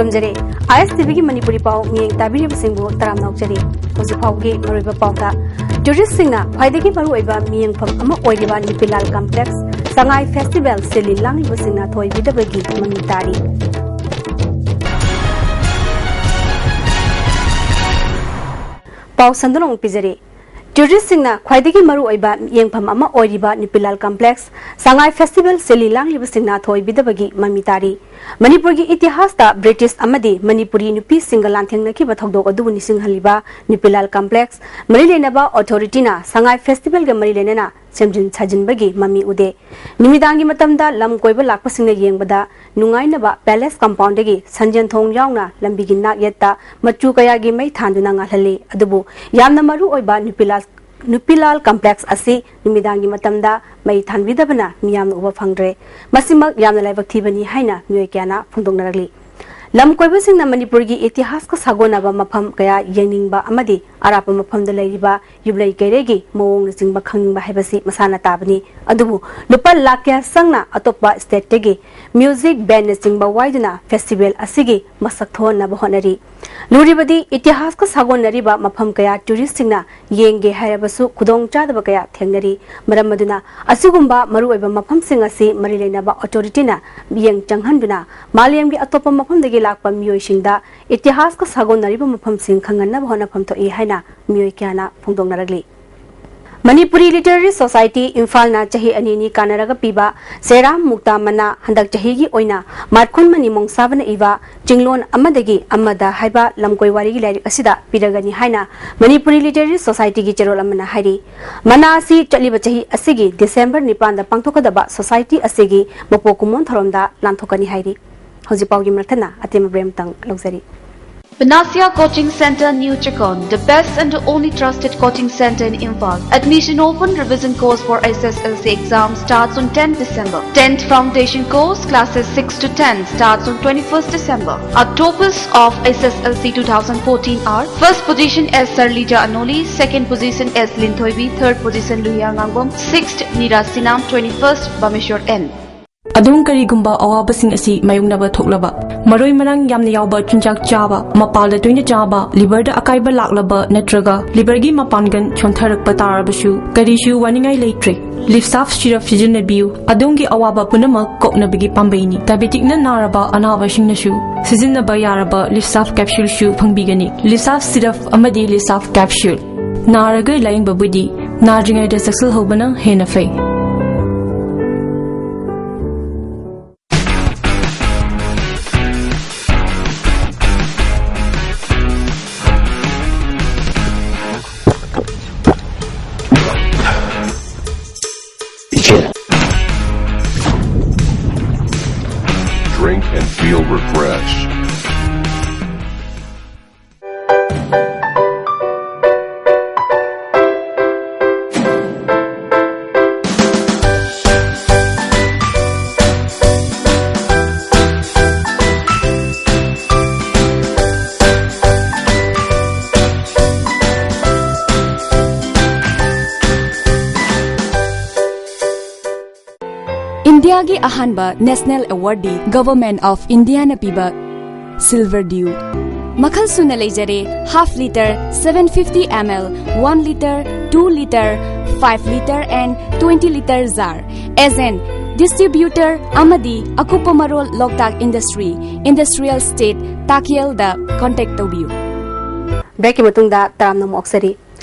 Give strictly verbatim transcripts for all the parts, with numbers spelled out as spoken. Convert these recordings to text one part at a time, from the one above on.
ꯊꯝꯖꯔꯦ꯫ ꯑꯥꯏ ꯑꯦꯁ ꯇꯤ ꯚꯤꯒꯤ ꯃꯅꯤꯄꯨꯔꯤ ꯄꯥꯎ ꯃꯤꯠꯌꯦꯡ ꯇꯥꯕꯤꯔꯤꯕꯁꯤꯡꯕꯨ ꯇꯔꯥꯝꯅ ꯑꯣꯛꯆꯔꯤ꯫ ꯍꯧꯖꯤꯛ ꯐꯥꯎꯒꯤ ꯃꯔꯨꯑꯣꯏꯕ ꯄꯥꯎꯗ, ꯇꯨꯔꯤꯁꯁꯤꯡꯅ ꯈ꯭ꯋꯥꯏꯗꯒꯤ ꯃꯔꯨꯑꯣꯏꯕ ꯃꯤꯌꯦꯡꯐꯝ ꯑꯃ ꯑꯣꯏꯔꯤꯕ ꯅꯨꯄꯤꯂꯥꯜ ꯀꯝꯄ꯭ꯂꯦꯛꯁ ꯁꯉꯥꯏ ꯐꯦꯁꯇꯤꯚꯦꯜ ꯁꯤꯜꯂꯤ ꯂꯥꯡꯂꯤꯕꯁꯤꯡꯅ ꯊꯣꯏꯕꯤꯗꯕꯒꯤ ꯃꯃꯤ ꯇꯥꯔꯤ꯫ ꯄꯥꯎ ꯁꯟꯗꯣꯛꯅ ꯑꯃꯨꯛ ꯄꯤꯖꯔꯤ꯫ ꯇꯨꯔꯤꯁꯁꯤꯡꯅ ꯈ꯭ꯋꯥꯏꯗꯒꯤ ꯃꯔꯨꯑꯣꯏꯕ ꯌꯦꯡꯐꯝ ꯑꯃ ꯑꯣꯏꯔꯤꯕ ꯅꯨꯄꯤꯂꯥꯜ ꯀꯝꯄ꯭ꯂꯦꯛꯁ ꯁꯉꯥꯏ ꯐꯦꯁꯇꯤꯚꯦꯜ ꯁꯤꯜꯂꯤ ꯂꯥꯡꯂꯤꯕꯁꯤꯡꯅ ꯊꯣꯏꯕꯤꯗꯕꯒꯤ ꯃꯃꯤ ꯇꯥꯔꯤ꯫ ꯃꯅꯤꯄꯨꯔꯒꯤ ꯏꯇꯤꯍꯥꯁꯇ ꯕ꯭ꯔꯤꯇꯤꯁ ꯑꯃꯗꯤ ꯃꯅꯤꯄꯨꯔꯤ ꯅꯨꯄꯤꯁꯤꯡꯒ ꯂꯥꯟꯊꯦꯡꯅꯈꯤꯕ ꯊꯧꯗꯣꯛ ꯑꯗꯨꯕꯨ ꯅꯤꯡꯁꯤꯡꯍꯜꯂꯤꯕ ꯅꯨꯄꯤꯂꯥꯜ ꯀꯝꯄ꯭ꯂꯦꯛꯁ ꯃꯔꯤ ꯂꯩꯅꯕ ꯑꯣꯊꯣꯔꯤꯇꯤꯅ ꯁꯉꯥꯏ ꯐꯦꯁꯇꯤꯚꯦꯜꯒ ꯃꯔꯤ ꯂꯩꯅꯅ ꯁꯦꯝꯖꯤꯟ ꯁꯥꯖꯤꯟꯕꯒꯤ ꯃꯃꯤ ꯎꯗꯦ꯫ ꯅꯨꯃꯤꯗꯥꯡꯒꯤ ꯃꯇꯝꯗ ꯂꯝ ꯀꯣꯏꯕ ꯂꯥꯛꯄꯁꯤꯡꯅ ꯌꯦꯡꯕꯗ ꯅꯨꯡꯉꯥꯏꯅꯕ ꯄꯦꯂꯦꯁ ꯀꯝꯄꯥꯎꯟꯗꯒꯤ ꯁꯟꯖꯦꯟ ꯊꯣꯡ ꯌꯥꯎꯅ ꯂꯝꯕꯤꯒꯤ ꯅꯥꯛꯌꯦꯠꯇ ꯃꯆꯨ ꯀꯌꯥꯒꯤ ꯃꯩ ꯊꯥꯟꯗꯨꯅ ꯉꯥꯜꯍꯜꯂꯤ꯫ ꯑꯗꯨꯕꯨ ꯌꯥꯝꯅ ꯃꯔꯨ ꯑꯣꯏꯕ ꯅꯨꯄꯤꯂꯥꯜ, ꯅꯨꯄꯤꯂꯥꯜ ꯀꯝꯄ꯭ꯂꯦꯛꯁ ꯑꯁꯤ ꯅꯨꯃꯤꯗꯥꯡꯒꯤ ꯃꯇꯝꯗ ꯃꯩ ꯊꯥꯟꯕꯤꯗꯕꯅ ꯃꯤꯌꯥꯝꯅ ꯎꯕ ꯐꯪꯗ꯭ꯔꯦ꯫ ꯃꯁꯤꯃꯛ ꯌꯥꯝꯅ ꯂꯥꯏꯕꯛ ꯊꯤꯕꯅꯤ ꯍꯥꯏꯅ ꯃꯤꯑꯣꯏ ꯀꯌꯥꯅ ꯐꯣꯡꯗꯣꯛꯅꯔꯛꯂꯤ꯫ ꯂꯝ ꯀꯣꯏꯕꯁꯤꯡꯅ ꯃꯅꯤꯄꯨꯔꯒꯤ ꯏꯇꯤꯍꯥꯁꯀ ꯁꯥꯒꯣꯟꯅꯕ ꯃꯐꯝ ꯀꯌꯥ ꯌꯦꯡꯅꯤꯡꯕ ꯑꯃꯗꯤ ꯑꯔꯥꯞꯄ ꯃꯐꯝꯗ ꯂꯩꯔꯤꯕ ꯌꯨꯝꯂꯩ ꯀꯩꯔꯩꯒꯤ ꯃꯑꯣꯡꯅꯆꯤꯡꯕ ꯈꯪꯅꯤꯡꯕ ꯍꯥꯏꯕꯁꯤ ꯃꯁꯥꯅ ꯇꯥꯕꯅꯤ꯫ ꯑꯗꯨꯕꯨ ꯂꯨꯄꯥ ꯂꯥꯈ ꯀꯌꯥ ꯆꯪꯅ ꯑꯇꯣꯞꯄ ꯁ꯭ꯇꯦꯠꯇꯒꯤ ꯃ꯭ꯌꯨꯖꯤꯛ ꯕꯦꯟꯅꯆꯤꯡꯕ ꯋꯥꯏꯗꯨꯅ ꯐꯦꯁꯇꯤꯚꯦꯜ ꯑꯁꯤꯒꯤ ꯃꯁꯛ ꯊꯣꯛꯍꯟꯅꯕ ꯍꯣꯠꯅꯔꯤ꯫ ꯂꯨꯔꯤꯕꯗꯤ ꯏꯇꯤꯍꯥꯁꯀ ꯁꯥꯒꯣꯟꯅꯔꯤꯕ ꯃꯐꯝ ꯀꯌꯥ ꯇꯨꯔꯤꯁꯁꯤꯡꯅ ꯌꯦꯡꯒꯦ ꯍꯥꯏꯔꯕꯁꯨ ꯈꯨꯗꯣꯡꯆꯥꯗꯕ ꯀꯌꯥ ꯊꯦꯡꯅꯔꯤ꯫ ꯃꯔꯝ ꯑꯗꯨꯅ ꯑꯁꯤꯒꯨꯝꯕ ꯃꯔꯨꯑꯣꯏꯕ ꯃꯐꯝꯁꯤꯡ ꯑꯁꯤ ꯃꯔꯤ ꯂꯩꯅꯕ ꯑꯣꯊꯣꯔꯤꯇꯤꯅ ꯃꯤꯠꯌꯦꯡ ꯆꯪꯍꯟꯗꯨꯅ ꯃꯥꯂꯦꯝꯒꯤ ꯑꯇꯣꯞꯄ ꯃꯐꯝꯗꯒꯤ ꯂꯥꯛꯄ ꯃꯤꯑꯣꯏꯁꯤꯡꯗ ꯏꯇꯤꯍꯥꯁꯀ ꯁꯥꯒꯣꯟꯅꯔꯤꯕ ꯃꯐꯝꯁꯤꯡ ꯈꯪꯍꯟꯅꯕ ꯍꯣꯠꯅꯐꯝ ꯊꯣꯛꯏ ꯍꯥꯏꯅ ꯃꯤꯑꯣꯏ ꯀꯌꯥꯅ ꯐꯣꯡꯗꯣꯛꯅꯔꯛꯂꯤ꯫ ꯃꯅꯤꯄꯨꯔꯤ ꯂꯤꯇꯔꯦꯔꯤ ꯁꯣꯁꯥꯏꯇꯤ ꯏꯝꯐꯥꯜꯅ ꯆꯍꯤ ꯑꯅꯤ ꯑꯅꯤ ꯀꯥꯟꯅꯔꯒ ꯄꯤꯕ ꯁꯦꯔꯥꯝ ꯃꯨꯛꯇꯥ ꯃꯅꯥ ꯍꯟꯗꯛ ꯆꯍꯤꯒꯤ ꯑꯣꯏꯅ ꯃꯥꯔꯈꯣꯟꯃꯅꯤ ꯃꯣꯡꯁꯥꯕꯅ ꯏꯕ ꯆꯤꯡꯂꯣꯟ ꯑꯃꯗꯒꯤ ꯑꯃꯗ ꯍꯥꯏꯕ ꯂꯝꯀꯣꯏ ꯋꯥꯔꯤꯒꯤ ꯂꯥꯏꯔꯤꯛ ꯑꯁꯤꯗ ꯄꯤꯔꯒꯅꯤ ꯍꯥꯏꯅ ꯃꯅꯤꯄꯨꯔꯤ ꯂꯤꯇꯔꯦꯔꯤ ꯁꯣꯁꯥꯏꯇꯤꯒꯤ ꯆꯦꯔꯣꯜ ꯑꯃꯅ ꯍꯥꯏꯔꯤ꯫ ꯃꯅꯥ ꯑꯁꯤ ꯆꯠꯂꯤꯕ ꯆꯍꯤ ꯑꯁꯤꯒꯤ ꯗꯤꯁꯦꯝꯕꯔ ꯅꯤꯄꯥꯟꯗ ꯄꯥꯡꯊꯣꯛꯀꯗꯕ ꯁꯣꯁꯥꯏꯇꯤ ꯑꯁꯤꯒꯤ ꯃꯄꯣꯛ ꯀꯨꯝꯑꯣꯟ ꯊꯧꯔꯝꯗ ꯂꯥꯟꯊꯣꯛꯀꯅꯤ ꯍꯥꯏꯔꯤ꯫ ꯍꯧꯖꯤꯛ ꯄꯥꯎꯒꯤ ꯃꯔꯛ ꯊꯠꯅ ꯑꯇꯦꯟꯕ ꯕ꯭ꯔꯦꯛ ꯑꯃꯇꯪ ꯂꯧꯖꯔꯤ꯫ Panacea Coaching Center, New Chakon, the best and the only trusted coaching center in Imphal. Admission open, revision course for S S L C exam starts on tenth December. Tenth foundation course, classes six to ten, starts on twenty-first December. Our toppers of S S L C two thousand fourteen are: first position S Sarlija Anoli, second position S Linthoibi, third position Luhia Ngangbam, sixth Nira Sinam, twenty-first Bameshwar N. ꯑꯗꯣꯝ ꯀꯔꯤꯒꯨꯝꯕ ꯑꯋꯥꯕꯁꯤꯡ ꯑꯁꯤ ꯃꯥꯌꯣꯛꯅꯕ ꯊꯣꯛꯂꯕ, ꯃꯔꯣꯏ ꯃꯔꯥꯡ ꯌꯥꯝꯅ ꯌꯥꯎꯕ ꯆꯤꯟꯖꯥꯛ ꯆꯥꯕ, ꯃꯄꯥꯜꯗ ꯇꯣꯏꯅ ꯆꯥꯕ, ꯂꯤꯚꯔꯗ ꯑꯀꯥꯏꯕ ꯂꯥꯛꯂꯕ ꯅꯠꯇ꯭ꯔꯒ ꯂꯤꯚꯔꯒꯤ ꯃꯄꯥꯡꯒꯜ ꯁꯣꯟꯊꯔꯛꯄ ꯇꯥꯔꯕꯁꯨ, ꯀꯔꯤꯁꯨ ꯋꯥꯅꯤꯡꯉꯥꯏ ꯂꯩꯇ꯭ꯔꯦ꯫ ꯂꯤꯞꯁꯥꯐ ꯁꯤꯔꯞ ꯁꯤꯖꯤꯟꯅꯕꯤꯌꯨ꯫ ꯑꯗꯣꯝꯒꯤ ꯑꯋꯥꯕ ꯄꯨꯝꯅꯃꯛ ꯀꯣꯛꯅꯕꯒꯤ ꯄꯥꯝꯕꯩꯅꯤ꯫ ꯗꯥꯏꯕꯦꯇꯤꯛꯅ ꯅꯥꯔꯕ ꯑꯅꯥꯕꯁꯤꯡꯅꯁꯨ ꯁꯤꯖꯤꯟꯅꯕ ꯌꯥꯔꯕ ꯂꯤꯞꯁꯥꯐ ꯀꯦꯞꯁꯨꯜꯁꯨ ꯐꯪꯕꯤꯒꯅꯤ꯫ ꯂꯤꯞꯁꯥꯐ ꯁꯤꯔꯞ ꯑꯃꯗꯤ ꯂꯤꯞꯁꯥꯐ ꯀꯦꯞꯁꯨꯜ꯫ ꯅꯥꯔꯒ ꯂꯥꯌꯦꯡꯕꯕꯨꯗꯤ ꯅꯥꯗ꯭ꯔꯤꯉꯩꯗ ꯆꯦꯛꯁꯤꯜꯍꯧꯕꯅ ꯍꯦꯟꯅ ꯐꯩ꯫ Drink and feel refreshed. ꯏꯟꯗꯤꯌꯥꯒꯤ ꯑꯍꯥꯟꯕ ꯅꯦꯁꯅꯦꯜ ꯑꯦꯋꯥꯔꯗꯤ ꯒꯚꯔꯟꯃꯦꯟꯠ ꯑꯣꯐ ꯏꯟꯗꯤꯌꯥꯅ ꯄꯤꯕ ꯁꯤꯜꯚꯔ ꯗ꯭ꯌꯨ꯫ ꯃꯈꯜ ꯁꯨꯅ ꯂꯩꯖꯔꯦ, half litre, seven fifty ml, one litre, two litre, five litre and twenty litre jar꯫ Agent, distributor ꯑꯃꯗꯤ ꯑꯀꯨꯞꯄ ꯃꯔꯣꯜ ꯂꯣꯛꯇꯥꯛ ꯏꯟꯗꯁꯇ꯭ꯔꯤ, ꯏꯟꯗꯁꯇ꯭ꯔꯤꯌꯦꯜ ꯏꯁꯇꯦꯠ, ꯇꯥꯀꯦꯜꯗ ꯀꯣꯟꯇꯦꯛ ꯇꯧꯕꯤꯌꯨ꯫ ꯕ꯭ꯔꯦꯛꯀꯤ ꯃꯇꯨꯡꯗ ꯇꯔꯥꯝꯅ ꯑꯃꯨꯛ ꯑꯣꯛꯆꯔꯤ꯫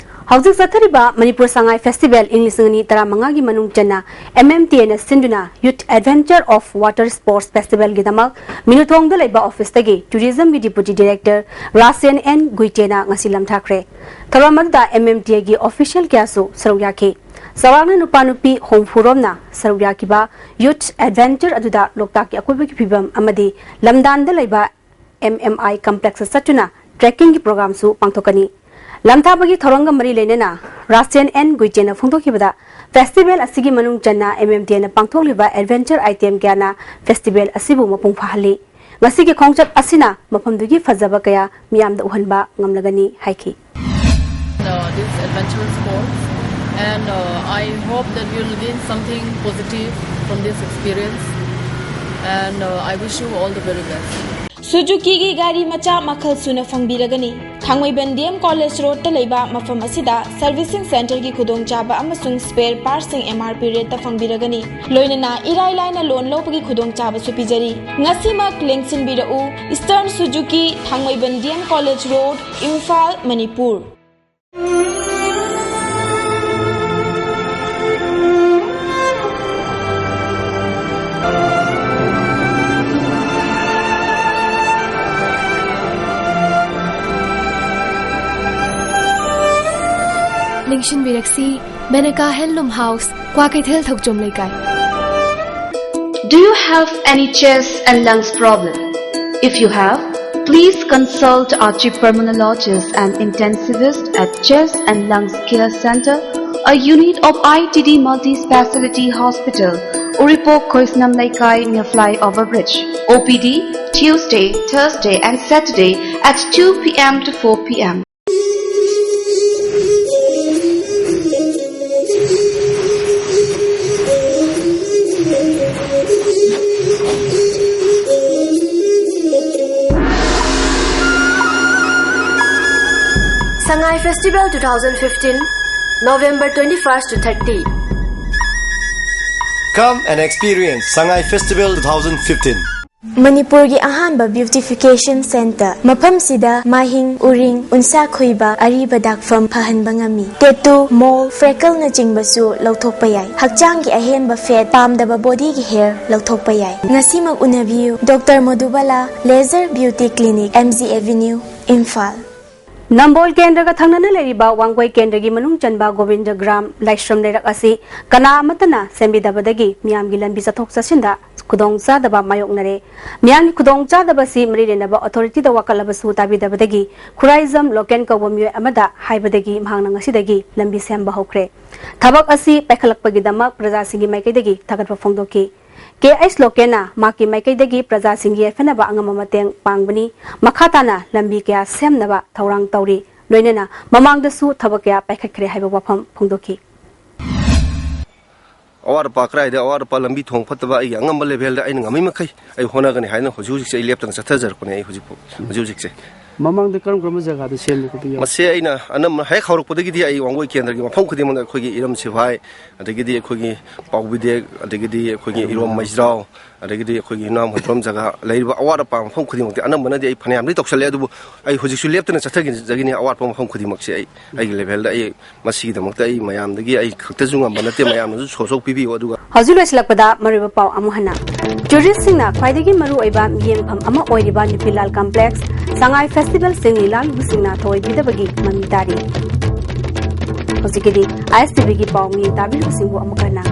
ꯍꯧꯖꯤꯛ ꯆꯠꯊꯔꯤꯕ ꯃꯅꯤꯄꯨꯔ ꯁꯉꯥꯏ ꯐꯦꯁꯇꯤꯚꯦꯜ ꯏꯪ ꯂꯤꯁꯤꯡ ꯑꯅꯤ ꯇꯔꯥꯃꯉꯥꯒꯤ ꯃꯅꯨꯡ ꯆꯟꯅ ꯑꯦꯝ ꯑꯦꯝ ꯇꯤ ꯑꯦꯅ ꯁꯤꯟꯗꯨꯅ Youth Adventure of Water Sports Festivalꯒꯤꯗꯃꯛ ꯃꯤꯅꯨꯊꯣꯡꯗ ꯂꯩꯕ ꯑꯣꯐꯤꯁꯇꯒꯤ ꯇꯨꯔꯤꯖꯝꯒꯤ ꯗꯤꯄꯨꯇꯤ ꯗꯤꯔꯦꯛꯇꯔ ꯔꯥꯁꯦꯟ ꯑꯦꯟ ꯒꯨꯏꯇꯦꯅ ꯉꯁꯤ ꯂꯝꯊꯥꯈ꯭ꯔꯦ꯫ ꯊꯧꯔꯝ ꯑꯗꯨꯗ ꯑꯦꯝ ꯑꯦꯝ ꯇꯤ ꯑꯦꯒꯤ ꯑꯣꯐꯤꯁꯤꯌꯦꯜ ꯀꯌꯥꯁꯨ ꯁꯔꯨꯛ ꯌꯥꯈꯤ꯫ ꯆꯥꯎꯔꯥꯛꯅ ꯅꯨꯄꯥ ꯅꯨꯄꯤ ꯍꯨꯝꯐꯨ ꯔꯣꯝꯅ ꯁꯔꯨꯛ ꯌꯥꯈꯤꯕ Youth Adventure ꯑꯗꯨꯗ ꯂꯣꯛꯇꯥꯛꯀꯤ ꯑꯀꯣꯏꯕꯒꯤ ꯐꯤꯕꯝ ꯑꯃꯗꯤ ꯂꯝꯗꯥꯟꯗ ꯂꯩꯕ ꯑꯦꯝ ꯑꯦꯝ ꯑꯥꯏ ꯀꯝꯄ꯭ꯂꯦꯛꯁꯇ ꯆꯠꯇꯨꯅ ꯇ꯭ꯔꯦꯛꯀꯤꯡꯒꯤ ꯄ꯭ꯔꯣꯒ꯭ꯔꯥꯝꯁꯨ ꯄꯥꯡꯊꯣꯛꯀꯅꯤ꯫ ꯂꯝꯊꯥꯕꯒꯤ ꯊꯧꯔꯝꯒ ꯃꯔꯤ ꯂꯩꯅꯅ ꯔꯥꯁꯦꯟ ꯑꯦꯟ ꯒꯨꯏꯇꯦꯅ ꯐꯣꯡꯗꯣꯛꯈꯤꯕꯗ, ꯐꯦꯁꯇꯤꯚꯦꯜ ꯑꯁꯤꯒꯤ ꯃꯅꯨꯡ ꯆꯟꯅ ꯑꯦꯝ ꯑꯦꯝ ꯇꯤ ꯑꯦꯅ ꯄꯥꯡꯊꯣꯛꯂꯤꯕ ꯑꯦꯗꯚꯦꯟꯆꯔ ꯑꯥꯏꯇꯦꯝ ꯀꯌꯥꯅ ꯐꯦꯁꯇꯤꯚꯦꯜ ꯑꯁꯤꯕꯨ ꯃꯄꯨꯡ ꯐꯥꯍꯜꯂꯤ꯫ ꯉꯁꯤꯒꯤ ꯈꯣꯡꯆꯠ ꯑꯁꯤꯅ ꯃꯐꯝꯗꯨꯒꯤ ꯐꯖꯕ ꯀꯌꯥ ꯃꯤꯌꯥꯝꯗ ꯎꯍꯟꯕ ꯉꯝꯂꯒꯅꯤ ꯍꯥꯏꯈꯤ꯫ uh, this adventurous sports, and uh, I hope that you'll gain something positive from this experience. and uh, I wish you all the very best. ꯁꯨꯖꯨꯀꯤꯒꯤ ꯒꯥꯔꯤ ꯃꯆꯥ ꯃꯈꯜ ꯁꯨꯅ ꯐꯪꯕꯤꯔꯒꯅꯤ꯫ ꯊꯥꯡꯃꯩꯕꯟ ꯗꯤ ꯑꯦꯝ ꯀꯣꯂꯦꯖ ꯔꯣꯗꯇ ꯂꯩꯕ ꯃꯐꯝ ꯑꯁꯤꯗ ꯁꯔꯚꯤꯁꯤꯡ ꯁꯦꯟꯇꯔꯒꯤ ꯈꯨꯗꯣꯡꯆꯥꯕ ꯑꯃꯁꯨꯡ ꯁ꯭ꯄꯦꯌꯔ ꯄꯥꯔꯠꯁꯤꯡ ꯑꯦꯝ ꯑꯥꯔ ꯄꯤ ꯔꯦꯠꯇ ꯐꯪꯕꯤꯔꯒꯅꯤ꯫ ꯂꯣꯏꯅꯅ ꯏꯔꯥꯏ ꯂꯥꯏꯅ ꯂꯣꯟ ꯂꯧꯕꯒꯤ ꯈꯨꯗꯣꯡꯆꯥꯕꯁꯨ ꯄꯤꯖꯔꯤ꯫ ꯉꯁꯤꯃꯛ ꯂꯦꯡꯁꯤꯟꯕꯤꯔꯛꯎ, Eastern Suzuki, Thangmeiband D M college road, Imphal, Manipur. ꯂꯦꯡꯁꯤꯟꯕꯤꯔꯛꯁꯤ, ꯃꯦꯅꯀꯥ ꯍꯦꯟꯂꯨꯝ ꯍꯥꯎꯁ, ꯀ꯭ꯋꯥꯀꯩꯊꯦꯜ ꯊꯧꯆꯣꯝ ꯂꯩꯀꯥꯏ꯫ Do you have any chest and lungs problem? If you have, please consult our chief pulmonologist and intensivist at Chest and Lungs Care Center, a unit of I T D Multi-Speciality Hospital, Uripok Khoisnam Leikai near Flyover Bridge. O P D Tuesday, Thursday and Saturday at two p m to four p m. Sangai Festival two thousand fifteen, November twenty-first to thirty. Come and experience Sangai Festival two thousand fifteen. ꯃꯅꯤꯄꯨꯔꯒꯤ ꯑꯍꯥꯟꯕ beautification center꯫ ꯃꯐꯝꯁꯤꯗ ꯃꯥꯍꯤꯡ, ꯎꯔꯤꯡ, ꯎꯟꯁꯥ ꯈꯨꯏꯕ, ꯑꯔꯤꯕ ꯗꯥꯛꯐꯝ ꯐꯍꯟꯕ ꯉꯝꯃꯤ꯫ Tattoo, mole, freckleꯅꯆꯤꯡꯕꯁꯨ ꯂꯧꯊꯣꯛꯄ ꯌꯥꯏ꯫ ꯍꯛꯆꯥꯡꯒꯤ ꯑꯍꯦꯟꯕ fat, ꯄꯥꯝꯗꯕ bodyꯒꯤ hair ꯂꯧꯊꯣꯛꯄ ꯌꯥꯏ꯫ ꯉꯁꯤꯃꯛ ꯎꯅꯕꯤꯌꯨ, Doctor Madhubala Laser Beauty Clinic, M G Avenue, Imphal. ꯅꯝꯕꯣꯜ ꯀꯦꯟꯗ꯭ꯔꯒ ꯊꯪꯅꯅ ꯂꯩꯔꯤꯕ ꯋꯥꯡꯒꯣꯏ ꯀꯦꯟꯗ꯭ꯔꯒꯤ ꯃꯅꯨꯡ ꯆꯟꯕ ꯒꯣꯕꯤꯟꯗ ꯒ꯭ꯔꯥꯝ ꯂꯥꯏꯁ꯭ꯔꯝ ꯂꯩꯔꯛ ꯑꯁꯤ ꯀꯅꯥ ꯑꯃꯠꯇꯅ ꯁꯦꯝꯕꯤꯗꯕꯗꯒꯤ ꯃꯤꯌꯥꯝꯒꯤ ꯂꯝꯕꯤ ꯆꯠꯊꯣꯛ ꯆꯠꯁꯤꯟꯗ ꯈꯨꯗꯣꯡꯆꯥꯗꯕ ꯃꯥꯌꯣꯛꯅꯔꯦ꯫ ꯃꯤꯌꯥꯝꯒꯤ ꯈꯨꯗꯣꯡꯆꯥꯗꯕꯁꯤ ꯃꯔꯤ ꯂꯩꯅꯕ authorityꯗ ꯋꯥꯀꯠꯂꯕꯁꯨ ꯇꯥꯕꯤꯗꯕꯗꯒꯤ ꯈꯨꯔꯥꯏꯖꯝ ꯂꯣꯀꯦꯟ ꯀꯧꯕ ꯃꯤꯑꯣꯏ ꯑꯃꯗ ꯍꯥꯏꯕꯗꯒꯤ ꯃꯍꯥꯛꯅ ꯉꯁꯤꯗꯒꯤ ꯂꯝꯕꯤ ꯁꯦꯝꯕ ꯍꯧꯈ꯭ꯔꯦ꯫ ꯊꯕꯛ ꯑꯁꯤ ꯄꯥꯏꯈꯠꯂꯛꯄꯒꯤꯗꯃꯛ ꯄ꯭ꯔꯖꯥꯁꯤꯡꯒꯤ ꯃꯥꯏꯀꯩꯗꯒꯤ ꯊꯥꯒꯠꯄ ꯐꯣꯡꯗꯣꯛꯈꯤ꯫ ꯀꯦ ꯑꯩꯆ ꯂꯣꯀꯦꯟꯅ ꯃꯍꯥꯛꯀꯤ ꯃꯥꯏꯀꯩꯗꯒꯤ ꯄ꯭ꯔꯖꯥꯁꯤꯡꯒꯤ ꯌꯥꯏꯐꯅꯕ ꯑꯉꯝꯕ ꯃꯇꯦꯡ ꯄꯥꯡꯕꯅꯤ꯫ ꯃꯈꯥ ꯇꯥꯅ ꯂꯝꯕꯤ ꯀꯌꯥ ꯁꯦꯝꯅꯕ ꯊꯧꯔꯥꯡ ꯇꯧꯔꯤ꯫ ꯂꯣꯏꯅꯅ ꯃꯃꯥꯡꯗꯁꯨ ꯊꯕꯛ ꯀꯌꯥ ꯄꯥꯏꯈꯠꯈ꯭ꯔꯦ ꯍꯥꯏꯕ ꯋꯥꯐꯝ ꯐꯣꯡꯗꯣꯛꯈꯤ꯫ ꯑꯋꯥꯠ ꯑꯄꯥ ꯀꯗꯥꯏꯗ, ꯑꯋꯥꯠ ꯑꯄꯥ, ꯂꯝꯕꯤ ꯊꯣꯡ ꯐꯠꯇꯕ, ꯑꯩꯒꯤ ꯑꯉꯝꯕ levelꯗ ꯑꯩꯅ ꯉꯝꯃꯤ ꯃꯈꯩ ꯑꯩ ꯍꯣꯠꯅꯒꯅꯤ ꯍꯥꯏꯅ ꯍꯧꯖꯤꯛ ꯍꯧꯖꯤꯛꯁꯦ ꯑꯩ ꯂꯦꯞꯇꯅ ꯆꯠꯊꯖꯔꯛꯄꯅꯦ꯫ ꯑꯩ ꯍꯧꯖꯤꯛ ꯍꯧꯖꯤꯛꯁꯦ꯫ ꯃꯃꯥꯡꯗ ꯀꯔꯝ ꯀꯔꯝꯕ ꯖꯒꯥꯗ ꯁꯦꯝꯕ ꯈꯣꯠꯄ ꯌꯥꯎ? ꯃꯁꯦ ꯑꯩꯅ ꯑꯅꯝꯕ ꯍꯦꯛ ꯍꯧꯔꯛꯄꯗꯒꯤꯗꯤ ꯑꯩ ꯋꯥꯡꯒꯣꯏ ꯀꯦꯟꯗ꯭ꯔꯒꯤ ꯃꯐꯝ ꯈꯨꯗꯤꯡꯃꯛꯇ ꯑꯩꯈꯣꯏꯒꯤ ꯏꯔꯝ ꯁꯤꯐꯥꯏ, ꯑꯗꯒꯤꯗꯤ ꯑꯩꯈꯣꯏꯒꯤ ꯄꯥꯎꯕꯤꯗꯦꯛ, ꯑꯗꯒꯤꯗꯤ ꯑꯩꯈꯣꯏꯒꯤ ꯏꯔꯣꯝ ꯃꯩꯖ꯭ꯔꯥꯎ, ꯑꯗꯒꯤꯗꯤ ꯑꯩꯈꯣꯏꯒꯤ ꯌꯨꯝꯅꯥꯝ ꯍꯣꯏꯗ꯭ꯔꯣꯝ ꯖꯒꯥ ꯂꯩꯔꯤꯕ ꯑꯋꯥꯠ ꯑꯄꯥ ꯃꯐꯝ ꯈꯨꯗꯤꯡꯃꯛꯇꯤ ꯑꯅꯝꯕꯅꯗꯤ ꯑꯩ ꯐꯅꯌꯥꯝꯗꯤ ꯇꯧꯁꯜꯂꯦ, ꯑꯗꯨꯕꯨ ꯑꯩ ꯍꯧꯖꯤꯛꯁꯨ ꯂꯦꯞꯇꯅ ꯆꯠꯊꯖꯒꯅꯤ꯫ ꯑꯋꯥꯠꯄ ꯃꯐꯝ ꯈꯨꯗꯤꯡꯃꯛꯁꯦ ꯑꯩ ꯑꯩꯒꯤ levelꯗ ꯑꯩ ꯃꯁꯤꯒꯤꯗꯃꯛꯇ ꯑꯩ ꯃꯌꯥꯝꯗꯒꯤ ꯑꯩ ꯈꯛꯇꯁꯨ ꯉꯝꯕ ꯅꯠꯇꯦ, ꯃꯌꯥꯝꯅꯁꯨ ꯁꯣꯁꯣꯛ ꯄꯤꯕꯤꯌꯨ꯫ ꯑꯗꯨꯒ ꯍꯧꯖꯤꯛ ꯂꯣꯏꯁꯤꯜꯂꯛꯄꯗ ꯃꯔꯨꯑꯣꯏꯕ ꯄꯥꯎ ꯑꯃꯨꯛ ꯍꯟꯅ꯫ Touristꯁꯤꯡꯅ ꯈ꯭ꯋꯥꯏꯗꯒꯤ ꯃꯔꯨꯑꯣꯏꯕ ꯃꯤꯠꯌꯦꯡꯐꯝ ꯑꯃ ꯑꯣꯏꯔꯤꯕ ꯅꯨꯄꯤꯂꯥꯜ complex, ꯁꯉꯥꯏ festival ꯆꯤꯡꯃꯤ ꯂꯥꯜꯂꯨꯕꯁꯤꯡꯅ ꯊꯑꯣꯏꯕꯤꯗꯕꯒꯤ ꯃꯃꯤ ꯇꯥꯔꯤ꯫ ꯍꯧꯖꯤꯛꯀꯤꯗꯤ ISTVꯒꯤ ꯄꯥꯎ ꯃꯤ ꯇꯥꯕꯤꯔꯤꯕꯁꯤꯡꯕꯨ ꯑꯃꯨꯛ ꯍꯟꯅ